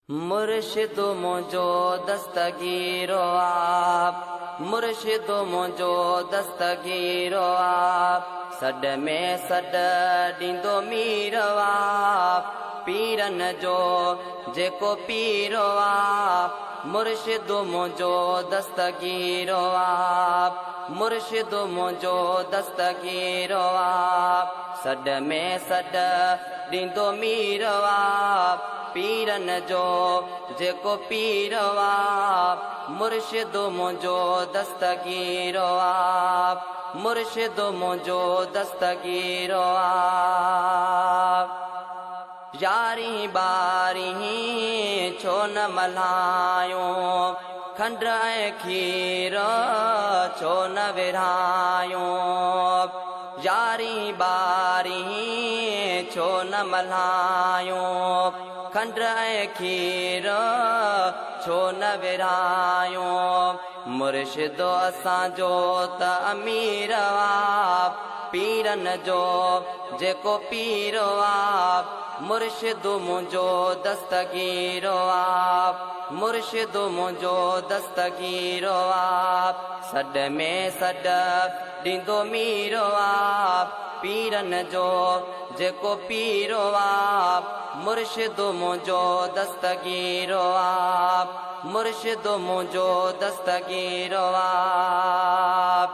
مرشد منهنجو دستگير آ، مرشد منهنجو دستگير آ، سڏ ۾ سڏ ڏيندو مير آ، پيرن جو جيڪو پير آ، مرشد منهنجو دستگير آ، مرشد منهنجو دستگير آ، سڏ ۾ سڏ ڏيندو مير آ، پيرن جو جيڪو پير آ، مرشد منهنجو دستگير آ، مرشد منهنجو دستگير آ. يارهين ٻارهين ڇو نه ملهايون، کنڊ ۽ کير ڇو نه ورهايون. يارهين ٻارهين ڇو نه ملهايون، کنڊ ۽ کير ڇو نه ورهايون. مرشد اسان جو ته امير آ، پيرن جو جيڪو پير آ، مرشد منهنجو دستگير آ، مرشد منهنجو دستگير آ، سڏ ۾ سڏ ڏيندو مير آ، پيرن جو جيڪو پير آ، مرشد منهنجو دستگير آ، مرشد منهنجو دستگير آ.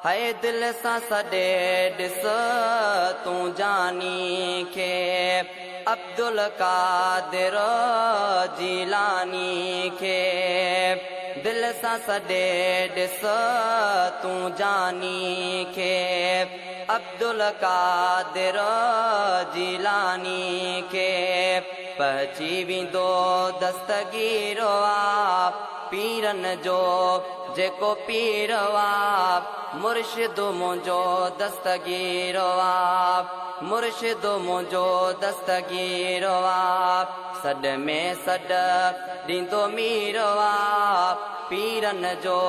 هي دل سان سڏي ڏس تون جاني کي، عبدالقادر جيلاني کي. دل سان سڏي ڏس تون جاني کي، عبدالقادر جيلاني کي. پهچي ويندو دستگير آ، پيرن جو جيڪو پير آ، مرشد منهنجو دستگير آ، مرشد منهنجو دستگير آ، سڏ ۾ سڏ ڏيندو مير آ، پيرن جو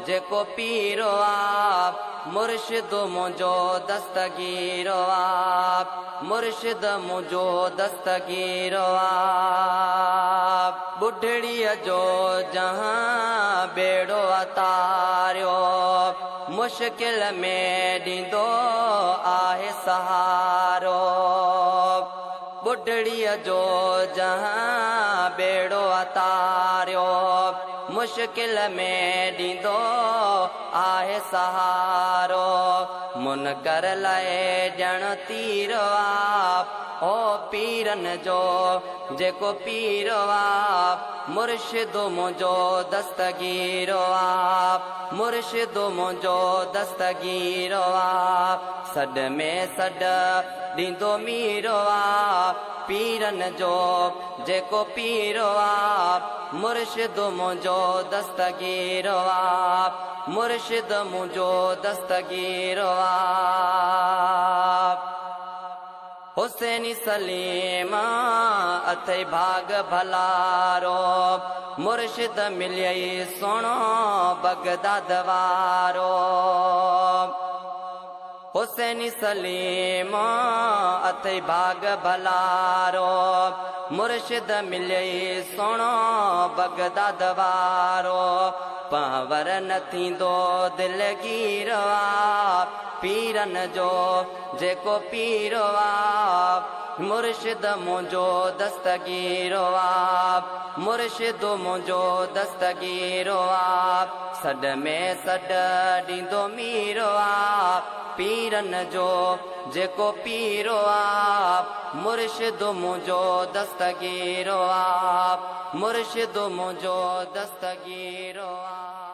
جيڪو پير آ، مرشد منهنجو دستگير آ، مرشد منهنجو دستگير آ. ٻڍڙيء جو جنهن ٻيڙو اتاريو، مشڪل ۾ ڏيندو آهي سهارو. ٻڍڙيء جو جنهن ٻيڙو اتاريو، مشڪل ۾ ڏيندو آهي سهارو. منڪر لاء ڄڻ تير آ، او پيرن جو جيڪو پير آ، مرشد منهنجو دستگير آ، مرشد منهنجو دستگير آ، سڏ ۾ سڏ ڏيندو مير آ، پيرن جو جيڪو پير آ، مرشد منهنجو دستگير آ، مرشد منهنجو دستگير آ. حسيني سليم اٿئي ڀاڳ ڀلارو، مرشد مليئي سهڻو بغداد وارو. حسيني سليم اٿئي ڀاڳ ڀلارو، مرشد مليئي سهڻو بغداد وارو. پنهور نه ٿيندو دلگير آ، پيرن جو جيڪو پير آ، مرشد منهنجو دستگير آ، مرشد منهنجو دستگير آ، سڏ ۾ سڏ ڏيندو مير آ، پيرن جو جيڪو پير آ، مرشد منهنجو دستگير آ، مرشد منهنجو دستگير آ.